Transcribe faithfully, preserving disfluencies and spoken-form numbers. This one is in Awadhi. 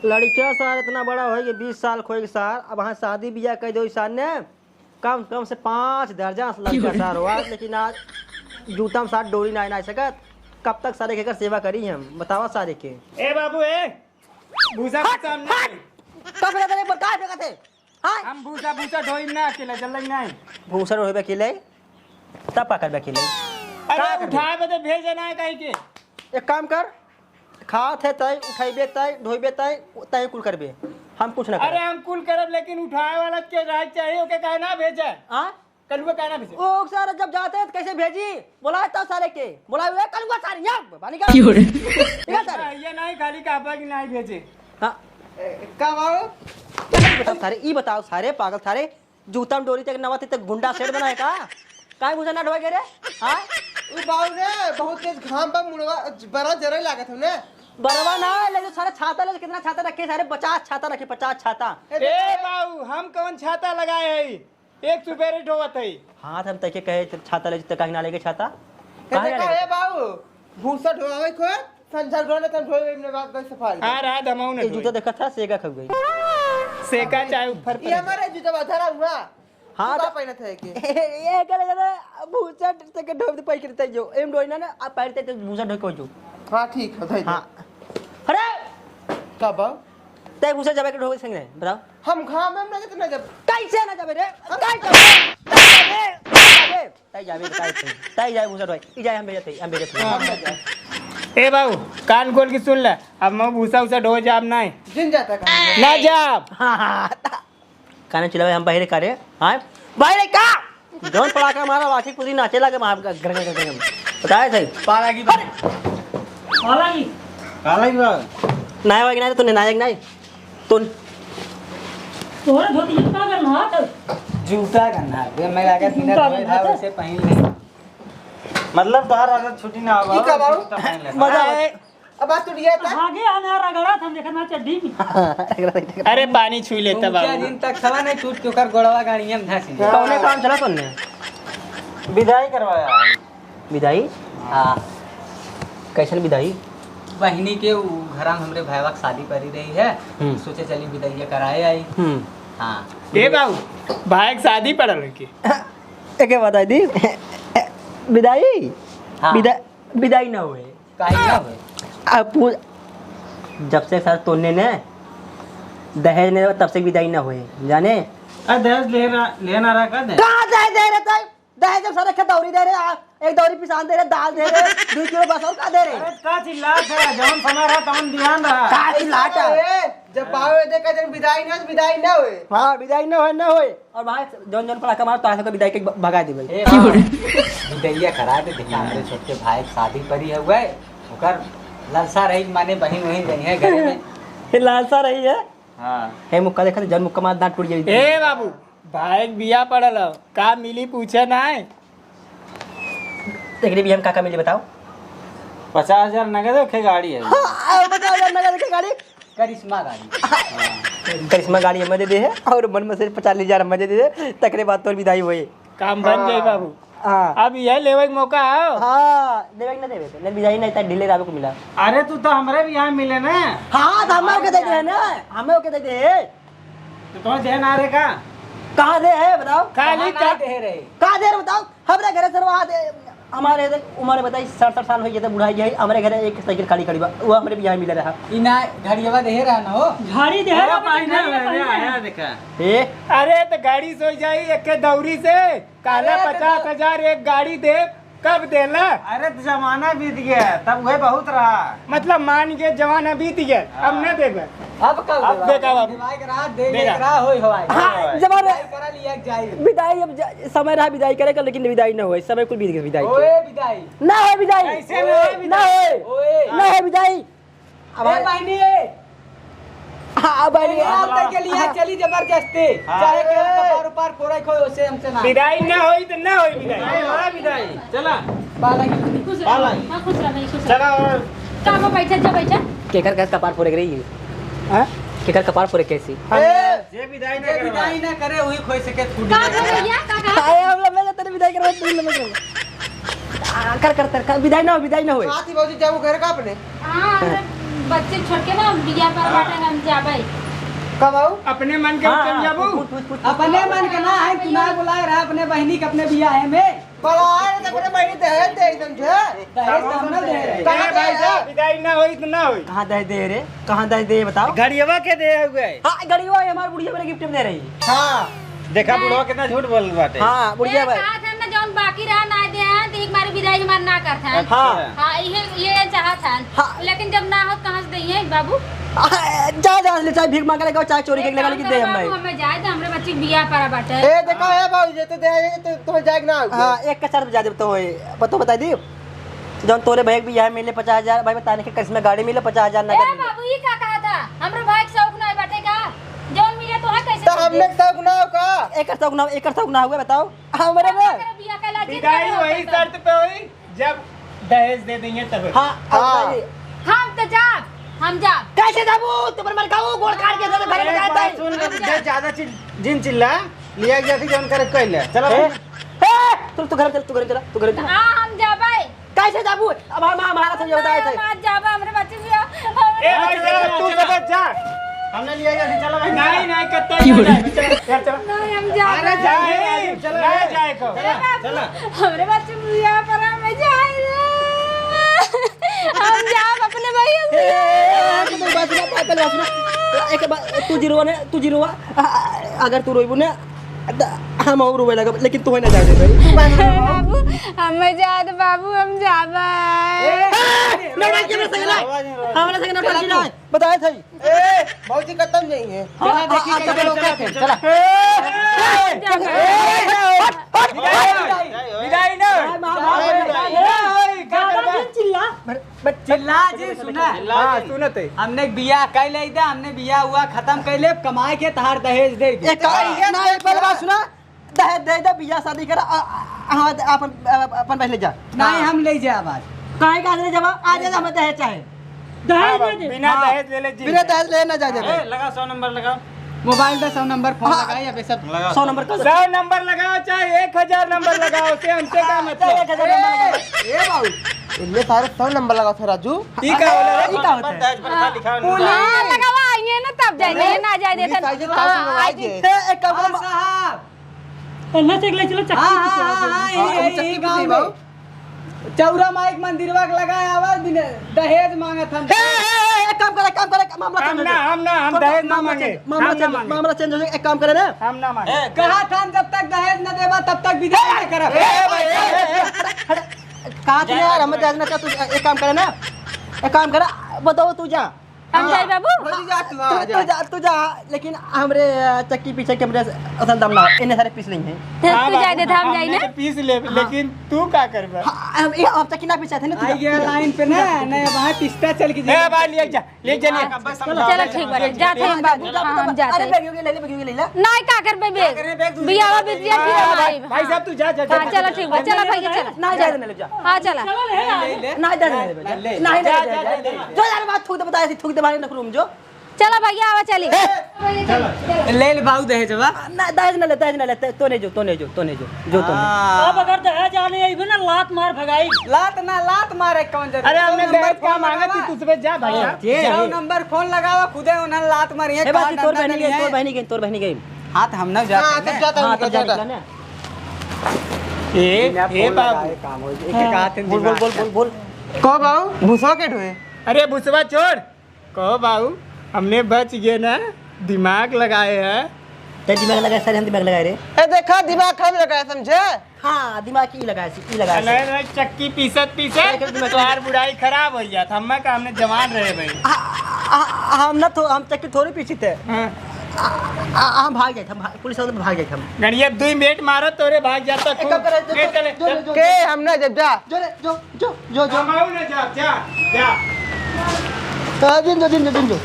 लड़का सार इतना बड़ा होइ गए, बीस साल क होइ गए सार, अब हाँ शादी बियाह कइ देउ सार ने, कम कम से पाँच दर्जन लड़का सार हुआ, लेकिन आज जूता में सार डोरी नाहीं नाइ सकत। कब तक सारे के एकर सेवा करी हम, बतावा सारे के। ए बाबू, ए, भूसा के सामने। हट! का फेंकत है? का फेंकत है? हाँ? हम भूसा, भूसा ढोई ना अकेले, जल्दी नहीं। भूसा ढोई अकेले? तब का करबे अकेले? अरे का करबे? उठाए बदे भेजे ना है कहीं के। एक काम कर, खात है तय, उठैबे तय, ढोइबे तय, तय कुल करबे। हम कुछ ना अरे करब। हम कुल करब, लेकिन उठाए वाला के रहे चाहिए, ओके काहे ना भेजे? हाँ? कलुआ काहे ना भेजे? ओ सारे जब जाते हैं तो कैसे भेजी? बोलाए तब सारे के। बोलाए हुए कलुआ सारे, यहाँ बानी का? क्यों रे? ठीक है सारे। ये नहीं खाली कहबा कि नहीं भेजे। हाँ। ए, का बाबू? ई बताओ सारे, ई बताओ सारे, पागल सारे। जूता में डोरी तक नवा तक गुंडा सेठ बनाए का? काहे भूसा ना ढोए के रे? हाँ? उ बाऊ रे, बहुत तेज घाम बा, मुड़वा बड़ा जरे लागत हो ने। बरवा ना, ले जो सारा छाता ले, कितना छाता रखे, सारे पचास छाता रखे, पचास छाता। ए ए बाऊ, हम कौन छाता लगाए हई? एक सुबेरे ढोवत हई। हाँ, त हम तैके कहे, त छाता ले, त काहे ना लेके छाता? ए काहे ना देखा, लेके? ए बाऊ, भूसा ढोआवे खोए, संझा ढोने तन ढोए, इमने बात बस सफाई। हाँ, रात हम आऊ ना ए ढोए। जूता देखा था, सेगा खा गई। सेगा चाहे ऊपर ये पर। हमारे जूता बा धरा हुआ। हाँ, जूता तो पहनत है के? ये करे जरा भूसा से के ढोब दे पैर करते जो। एम ढोई ना ना, आप पैर ते भूसा ढोई को जो। हाँ, ठीक है, धई दे। हाँ। अरे! का बाऊ? तै भूसा जबे के ढोबे संगे, बताओ। हम घाम में ना कितना जब। कैसे ना जाबे रे? कैसे जाबे? कैसे जाबे? कैसे जाबे? तै जाबे, तै जाबे। तै जाबे भूसा ढोई। ई जाए हम भेजत हई, हम भेजत हई। हाँ, हम भेजत हई। ए बाऊ, कान खोल के सुन ले। अब मैं भूसा उसा ढोए जाब नाहीं। जिन जाता काम। ना जाब। हाँ, हाँ, हाँ। काने चिल्लावे हम बहिरे का रे? हाँ? बहिरे का? जौन पड़ाका मारा, लाठी कुदी नाचे लागे, मार, गर, गर, गर, गर। बताए थे। पाला की बात। पाला की। पाला की बात। नाय वागे नाय, तूने नाय वागे नाय। तून। तोहरे धोती जूता का नाथ है। जूता का नाथ है। मैं लगा बिना जूता का धोए था, नाथ है। वैसे पहन ले। मतलब, तोहार आदत छुट्टी ना होगा, ई का बाबू? जूता पहन ले। मजा आवे। अब बात टूट गया था। आगे आने आ रगड़ा था, देखा ना चड्डी में। अरे पानी छुई लेता बाबू। दिन तक सवा नहीं टूट के ओकर गोड़वा गाड़िया में धंस गया। कौने काम चला तोने? विदाई करवाया है। विदाई? हाँ। कैसन विदाई? बहिनी के उ घरा में हमरे भाईवा के शादी पड़ी रही है। हम्म। सोचे चली विदाई कराए आई। हम्म। हाँ। ए बाबू, भाई के शादी पड़ल है के? एके बताई दी। विदाई? हाँ। विदा-, विदाई ना हुए। काहे ना होए? अब पू-, जब से सर तोने ने दहेज ने तब से विदाई ना होए, जाने? अरे दहेज ले रहा, लेना रहा का दहेज? कहाँ दहेज दे रहे थे? दहेज जब सर एक दौरी दे रहे, आ, एक दौरी पिसान दे रहे, दाल दे रहे, दो किलो बस और का दे रहे? अरे का चिल्लात है, जौन समय रहा तौन दियान रहा। का चिल्लात है? ए, जब बावे दे का जन विदाई ना, विदाई ना होए। हाँ, विदाई ना होए, ना होए। और भाई, जौन जौन पड़ाका मार, तो आज ओकर विदाई के भ-, भगा देबै। ए, हाँ। विदैया करा दे, देखा, हमरे छोटके भाई के शादी पड़ी है, हुआ है, ओकर लालसा रही, माने बहिन वहिन रही है घरे में। ये लालसा रही है? हाँ। हे मुक्का देखा, जौन मुक्का मार, दांत टूट जाई। ए बाबू, भाई के बियाह पड़ल हो, का मिली पूछे ना है? एकरे बियाह में का का मिली बताओ? पचास हजार नगद है, के गाड़ी है? हाँ, पचास हजार नगद के गाड़ी। करिश्मा गाड़ी। करिश्मा गाड़ी हमें दे दे है और मन में से पचास हजार हमें दे दे है, तकरे बाद तोर विदाई होए। काम बन जाई बाबू। हाँ। अब यह लेवे के मौका आओ। हाँ, देवे के ना देवे, ले विदाई नहीं, तक ढीले रावे को मिला। अरे तू तो हमरे भी यहाँ मिले ना। हाँ, तो हमें ओके दे दे है ना, हमें ओके दे दे। तो तुम्हें दे ना रे का? कहाँ दे है बताओ? खाली कहाँ का दे रहे? कहाँ दे रहे बताओ? हमरे घरे सरवा दे, हमारे देख, उम्र बताई, साठ, साठ साल हो गए थे, बुढ़ाई गई, हमरे घरे एक साइकिल खाली खड़ी बा, वो हमरे बियाह मिले रहा। ई ना घड़ियावा देहे रहा ना हो। घड़ी देहे अरे रहा, पानी घड़ी ना, देहे अरे रहा। आया देखा। ए? अरे तो गाड़ी सो जाई एक के दौरी से, काला अरे तो पचास हजार एक गाड़ी दे, कब देला? अरे तो जमाना बीत गया, तब वही बहुत रहा। मतलब मान के जमाना बीत गया, अब हाँ। ना देबे। अब कब अब देबा? देखा बाबू। दिमाग रात दे देखा। लेत रहा होई हवाई। हाँ, जमाना विदाई करा लिया जाई। विदाई अब जा-, समय रहा विदाई करे का, लेकिन विदाई ना होए, समय कुल बीत गया विदाई के। ओए विदाई। ना होए विदाई। कैसे ना होए ना विदाई? होए। ओए। ना होए विदाई। अब ए आ- बहिनी ए। हाँ, बहिनी। ए, आप तक के लिए हाँ। चली जबरदस्ती। हाँ। चाहे के कपार उपार फोड़े खोए, ओसे हमसे ना। विदाई ना होई तो ना होई विदाई। विदाई, हाँ, विदाई। चला। पाला की। खुश रहो। पाला की। हाँ, खुश रहो, खुश रहो। चला और का को बैठे, जा बैठे। केकर कैसे कपार फोड़े के रही? हाँ? केकर कपार फोड़े कैसी? ए, जे विदाई ना जे करे विदाई भाई। ना करे, वही खोई सके फूटी का जाएगा। भैया, का कहा? आए, हम लोग मिले तेरे विदाई करवा, तू लोग मिले। आ, कर, कर, कर, कर, विदाई ना हो, विदाई ना होए। साथी भौजी जाओ घर का अपने। हाँ, बच्चे छोड़ के ना, हम बियाह पर हाँ। बाटे, हम जाबे। कब आऊ? अपने मन के हाँ, चल हाँ, जाबू। पूछ, पूछ, पूछ, पूछ। अपने मन के ना है, तू ना बुलाए रहा अपने बहिनी के अपने बियाह में। बुलाए तो अपने बहिनी दहेज दे एकदम से। दहेज तो हम ना दे रहे। ए कहाँ भाई दे? साहब, विदाई ना होई तो ना होई। कहाँ दहेज दे रे? कहाँ दहेज दे बताओ? गड़ियवा के दे हुए। हाँ, गड़ियवा ये हमारी बुढ़िया मेरे गिफ्ट में दे रही। हाँ। देखा बुढ़वा कितना झूठ बोल बाटे। हाँ, बुढ़िया ए, भाई। कहा था ना, जौन बाकी रहा ना दे हैं, तो एक बार विदाई हमार ना करता है। अच्छा। हाँ। हाँ, ये, ये चाहत है। हाँ। लेकिन जब ना हो, कहाँ से दइहे बाबू? आ, जा, जा, ले, चाहे भीख मांगे लगा, चाहे चोरी के लगा, लेकिन दे हम भाई। हमें जाए तो हमरे बच्चे के बियाह पड़ा बाटे। ए, देखो, ए बाबू, ये तो दे, ये तो तुम्हें जाए के ना हो। हाँ, एक का शर्त जा दे तो होए, पतो बता दी। जौन तोरे भाई के बियाह मिले पचास हजार, भाई बताने के करिश्मा गाड़ी मिले पचास हजार ए नगद मिले। बाबू, ई का कहा था? हमरे भाई के शौक ना बाटे का? जौन मिले तो है कैसे तो कर हमने दे? शौक ना हो का? एकर शौक ना, एकर शौक ना हुए, बताओ। हमरे में। तेरा बियाह का लाजित विदाई नहीं होता वही था। शर्त पे हुई, जब दहेज दे देंगे तब। हाँ, हाँ। हाँ। हम तो जाब, हम जाब। कैसे जाबू? तुम्हारे मन खाऊ, गोड़ काट के तो घर में ए, जाता बात है। सुन, हम जाब। ज्यादा चिल-, जिन चिल्ला, लिया गया थी, जौन करे कैले। चलो ए, भाई। ए, तू, तू घर में चल, तू घर में चला, तू घर में चला। हाँ, हम जाबे। कैसे जाबू? अब हम, हम हमारा समझौता है। हम आज जाबे, हमरे बच्चे भी आ-, हमरे ए, भाई, बच्चे चलो, भी तू आ-, सब जा। हमने लिया गया थी, चलो भाई। नहीं, नहीं, कत्ता क्यों नहीं रे? जाए। चलो, चलो। नहीं, हम जाबे। अरे, जाए, नहीं, चलो, नहीं जाए को। ए बाबू, चलो। हमरे बच्चे भी आ, पर हम जाए रे। हम जाब अपने भैया से। ए, ए, तू बात सुना, पहले बात सुना। एक बार तू जिरवा ने, तू जिरवा। आ, आ, अगर तू रोइबू ने, त हम और रोवे लगब, लेकिन तू ना जाए दे भाई। हे बाबू, हम जात बाबू, हम जाबे। ए, नौटंकी में सही ना। हमरा संगे नौटंकी ना। बताए थे। ए, भौजी कतम जाइए। हाँ, चला देखी हाँ, कैसे चला, लोग चला, चला। चला। ए, ए, ए, हट, हट, हट। विदाई, विदाई ना। ए, ए, ए, का करबा? चिल्ला। बट चिल्ला जी, सुना। हाँ, सुनत है। हमने बियाह कइ ले दे, हमने बियाह हुआ खतम कइ ले, कमाए के तहार दहेज दे दे। एक, ना, एक पहले बात सुना, दहेज दे दे, बियाह शादी कर, आ, आ, हाँ, अपन, आ, अपन पहले जा। नहीं, हम ले जाए आज। काहे का ले जाबा? आज हम दहेज चाहे। दहेज हाँ, दे दे। बिना हाँ। दहेज ले ले जी। बिना दहेज ले ना जा दे। ए, लगा सौ नंबर लगा। मोबाइल पे सौ नंबर फोन हाँ। लगाई, अबे सब लगा। सौ नंबर का सौ नंबर लगाओ, चाहे एक हजार नंबर लगाओ, से हमसे का मतलब? एक हजार नंबर लगाओ। ए, ए बाबू, इनमें सारे सौ नंबर लगाओ थे राजू। ई का होला रे? ई का होता है? दहेज पर का लिखा है? हाँ, लगावा, आइए ना तब जाइए, ना जाए देते। पुलिस आई जे, हाँ, तब आई लगाई जे। जे। ए, एक काम हाँ, करो। साहब। पन्ना से एक ले चलो, चक्की हाँ, पीछे हाँ, आओ। हाँ, हाँ, हाँ, ये, हम ये, चक्की ये पीछे गाँव ही में। बाबू। चौरा माई के मंदिरवा के लगाए आवाज भी नहीं, दहेज मांगत हम। ए, ए, ए, एक काम करे, एक काम करे, मामला हम change हो ना, जाए। हम ना, हम थोड़ा दहेज ना मामला मांगे। change, मामला हम ना change, मांगे। मामला change हो जाए, एक काम करे ना। हम ना मांगे। ए, कहा था हम जब तक दहेज न देबा तब तक विदाई ए, नहीं करब। ए, भाई, ए, ए, हट, हट। कहा था यार, हम दहेज ना चाहते, एक काम करे ना, एक काम करे, बताओ तू जा। हम हाँ। जाई बाबू? भौजी जा तू, तू, आ तू जा। जा, तू जा, लेकिन हमरे, अ, चक्की पीछे के हमरे असल दम ना हो, इन्हें सारे पीस लेंगे। तू, हाँ तू बाबू, जाए दे, हम हमने जाई ना। तो पीस ले, हाँ। लेकिन तू का करबा? हाँ, हम, ये, हम चक्की ना पीछे थे ना, तू आई जा, गया तू जा। लाइन पे ना, नहीं, वहाँ पिस्ता चल के ए, भाई, ले जा, ले जा, ले। हाँ, बस हम चलो, जाते चलो, हैं, ठीक हम बाटे, जाते हैं। जाते हैं बाबू, अरे, हाँ, हम जाते अरे, हैं। बैग, बैग, ले ले, बैग, ले ले। नहीं, का करबे बे? का करे, बैग तू बियाह ले भी ले। दिया, फिर हाँ, हमारी। भाई, भाई साहब, तू जा, जा, जा, हाँ, जा, चलो, जा, ठीक बा, जा, चला जा, भैया, जा, चला। ना जाए देने ले जा। हाँ, चला। चलो, ले, ले, ले, ले। ना जाए देने ले जा। ले, ले। नहीं जा, जाए जा, देने जा, ले। जो यार बात थूक दे, बताया थी, थूक दे, बाहर नखरूम जो। चलो भैया, आवा चली। ए, चलो। ले ले बाबू दहेज बा। ना, दहेज ना ले, दहेज ना ले, तो नहीं जो, तो नहीं जो, तो नहीं जो, जो तो नहीं। हाँ। अब अगर दहेज आने अइबे ना, लात मार भगाई। लात ना, लात मारे कौन जरूरी? अरे, हमने दहेज का मांगा थी, तुझसे जा भाई। हाँ, ये, सौ नंबर फोन लगावा, खुदे उन्हें लात मारिए, ए, बात काट तोर डंडा बहनी गई, डलिए। तोर बहनी गई, तोर बहनी गई। हाँ, तो हम ना जाते हाँ, हैं। तब जाता हूँ, हाँ, तब जाता। जाने का ना। ए, बिना ए फोन बाबू। लगाए काम हो जाए। एक एक हाथ में बोल, बोल, दिमाग बोल, का। बोल, बोल। कहो बाबू, भूसवा के ढोए? अरे भूसवा छोड़। कहो बाबू, हमने बच गए ना, दिमाग लगाए हैं। ते दिमाग लगाए, सारे हम दिमाग लगाए रे। ए, देखा, दिमाग हम लगाए, समझे? हाँ, दिमाग की लगाए, ई लगाए, नहीं, नहीं, चक्की पीसत, पीसत एक दिमाग तोहार बुढ़ाई खराब हो जात। हम्मा का हमने जवान रहे भाई। आ, आ, आ, हम ना थो-, हम चक्की थोड़ी पीसी थे। हाँ। आ, आ, हम भाग जाए थे, हम भाग, पुलिस वाले भाग जाए थे हम। गणिया दुई मिनट मारो, तोरे भाग जाता ए, खूब। कब करे, जो, ए, जो, चले, जो, चल। जो, के जो, हम ना जब जा। जो रे, जो, जो, जो, जो। हम ना जा, जा, जा। तो जिन जो, जिन जो, जिन जो।